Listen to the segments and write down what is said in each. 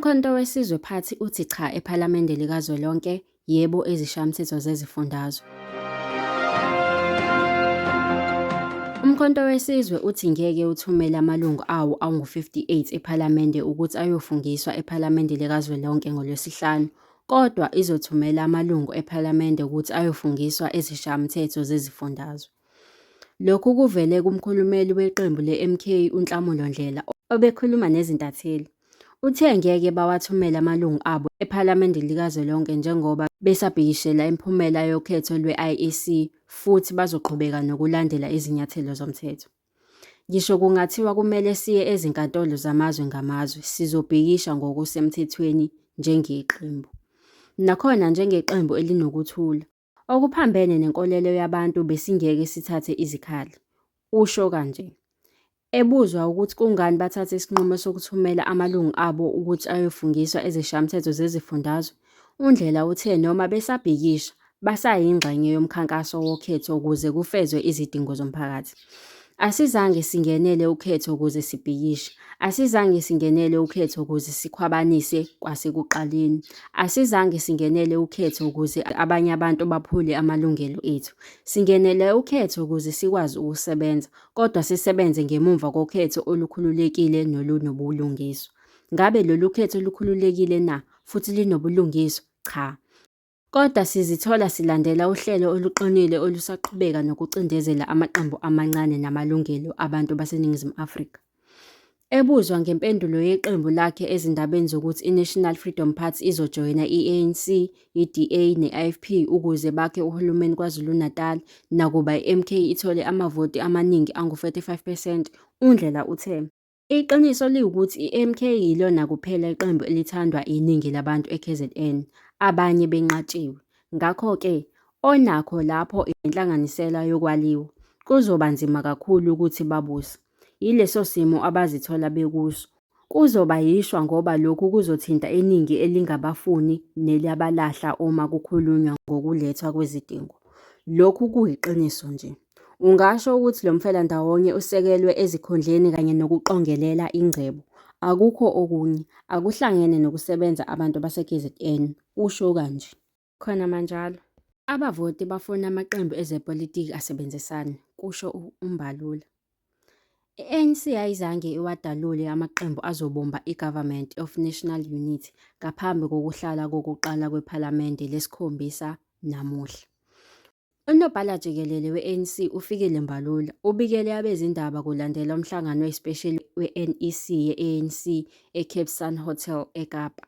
Umkhonto weSizwe Party uthi cha ePhalamende likazwelonke, yebo eziShayamthetho zezifundazwe. Umkhonto weSizwe uthi ngeke uthumele amalungu awo angu-58 ePhalamende ukuthi ayofungiswa ePhalamende likazwelonke ngoLwesihlanu, kodwa izothumela amalungu ePhalamende ukuthi ayofungiswa eziShayamthetho zezifundazwe. Lokhu kuvele kumkhulumeli weqembu le-MK uNhlamulo Ndhlela obekhuluma nezintatheli. Uthe ngeke bawathumele amalungu abo ePhalamende likazwelonke njengoba besabhikishela imiphumela yokhetho lwe-IEC futhi bazoqhubeka nokulandela izinyathelo zomthetho. Ngisho kungathiwa kumele siye ezinkantolo zamazwe ngamazwe, sizobhikisha ngokusemthethweni njengeqembu. Nakhona njengeqembu elinokuthula, Okuphambene nenkolelo yabantu besingeke sithathe izikhali, usho kanje. Ebuzwa ukuthi kungani bathathe isinqumo sokuthumela amalungu abo ukuthi ayofungiswa eziShayamthetho zezifundazwe, uNdlela uthe noma besabhikisha, basayingxenye yomkhankaso wokhetho ukuze kufezwe izidingo zomphakathi. Asizange singenele ukhetho ukuze sibhikishe. Asizange singenele ukhetho ukuze sikhwabanise kwasekuqaleni. Asizange singenele ukhetho ukuze abanye abantu baphule amalungelo ethu. Singenele ukhetho ukuze sikwazi ukusebenza, kodwa sisebenze ngemumva kokhetho olukhululekile nolunobulungiswa. Ngabe lolu khetho lukhululekile na futhi linobulungiswa? Cha. Kodwa sizithola silandela uhlelo oluqinile olusaqhubeka nokucindezela amaqembu amancane namalungelo abantu baseNingizimu Afrika. Ebuzwa ngempendulo yeqembu lakhe ezindabeni zokuthi iNational Freedom Party izojoyina i-ANC, i-DA ne-IFP ukuze bakhe uhulumeni KwaZulu-Natal nakuba i-MK ithole amavoti amaningi angu-45 percent, uNdlela uthe. Iqiniso liwukuthi i-MK yilona kuphela iqembu elithandwa iningi labantu eKZN, abanye benqatshiwe. Ngakho-ke, onakho lapho inhlanganisela yokwaliwa, kuzoba nzima kakhulu ukuthi babuse. Yileso simo abazithola bekuso. Kuzoba yishwa ngoba lokhu kuzothinta iningi elingabafuni nelabalahla uma kukhulunywa ngokulethwa kwezidingo. Lokhu kuyiqiniso nje. Ungasho ukuthi lo mfelandawonye usekelwe ezikhundleni kanye nokuqongelela ingcebo. Akukho okunye, akuhlangene nokusebenza abantu baseKZN, usho kanje. Khonamanjalo, abavoti bafuna amaqembu ezepolitiki asebenzisane, kusho uMbalula. I-ANC ayizange iwadalule amaqembu azobumba iGovernment of National Unity ngaphambi kokuhlala kokuqala kwePhalamende lesikhombisa namuhla. UNobhala Jikelele we-ANC uFikile Mbalula ubikele abezindaba kulandela umhlangano oyisipesheli we-NEC ye-ANC eCape Sun Hotel eKapa.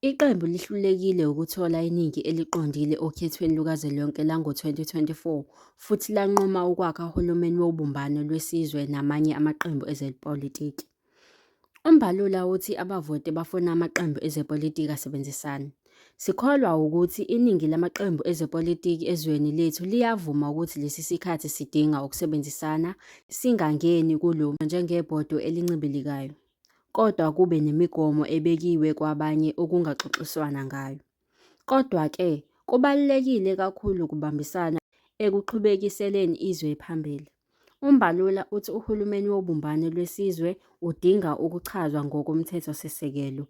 Iqembu lihlulekile wukuthola iningi eliqondile okhethweni lukazwelonke lango-2024 futhi lanquma ukwakha uhulumeni wobumbano lwesizwe namanye amaqembu ezepolitiki. UMbalula uthi abavoti bafuna amaqembu ezepolitiki asebenzisane. Sikholwa wukuthi iningi lamaqembu ezepolitiki ezweni lethu liyavuma ukuthi lesi sikhathi sidinga ukusebenzisana, singangeni kulo njengebhodwe elincibilikayo, kodwa kube nemigomo ebekiwe kwabanye okungaxoxiswana ngayo. Kodwa-ke, kubalulekile kakhulu ukubambisana ekuqhubekiseleni izwe phambili. UMbalula uthi uhulumeni wobumbano lwesizwe udinga ukuchazwa ngokoMthethosisekelo.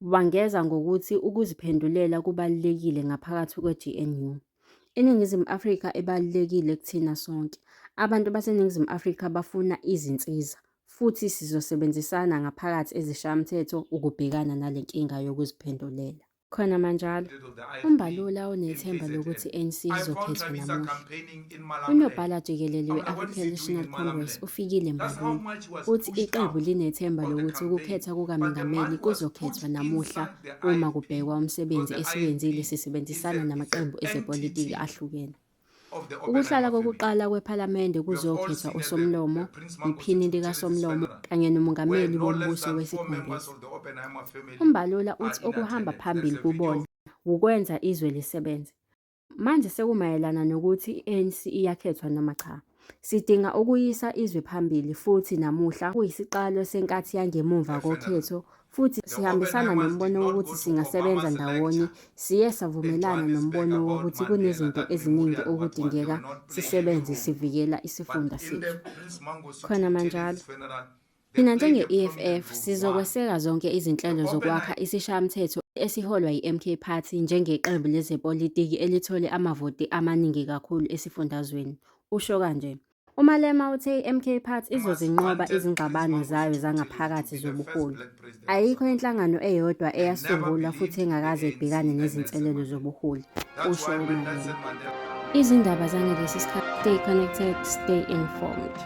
Wangeza ngokuthi ukuziphendulela kubalulekile ngaphakathi kwe-GNU. INingizimu Afrika ibalulekile kuthina sonke. Abantu baseNingizimu Afrika bafuna izinsiza, futhi sizosebenzisana ngaphakathi eziShayamthetho ukubhekana nale nkinga yokuziphendulela. Khonamanjalo, uMbalula unethemba lokuthi i-ANC izokhethwa namuhla. UNobhala Jikelele we-African National Congress uFikile Mbalula uthi iqembu linethemba lokuthi ukukhethwa kukamengameli kuzokhethwa namuhla uma kubhekwa umsebenzi esiwenzile sisebenzisana namaqembu ezepolitiki ahlukene. Ukuhlala kokuqala kwePhalamende kuzokhethwa uSomlomo, iPhini likaSomlomo kanye noMongameli woMbuso wesikhombisa. UMbalula uthi okuhamba phambili kubona wukwenza izwe lisebenze. Manje sekumayelana nokuthi i-ANC iyakhethwa noma cha. Sidinga ukuyisa izwe phambili futhi namuhla kuyisiqalo senkathi yangemuva kokhetho futhi sihambisana nombono wokuthi singasebenza ndawonye. Siye savumelana nombono wokuthi kunezinto eziningi okudingeka sisebenze sivikela isifunda sethu. Khonamanjalo. Thina njenge-EFF sizokweseka zonke izinhlelo zokwakha isishayamthetho esiholwa yi-MK Party njengeqembu lezepolitiki elithole amavoti amaningi kakhulu esifundazweni, usho kanje. UMalema uthe i-MK Party izozinqoba izingxabano zayo zangaphakathi zobuholi. Ayikho inhlangano eyodwa eyasungulwa futhi engakaze ibhekane nezinselelo zobuholi, kusho uMalema. Izindaba zangalesi sikhathi, stay connected, stay informed.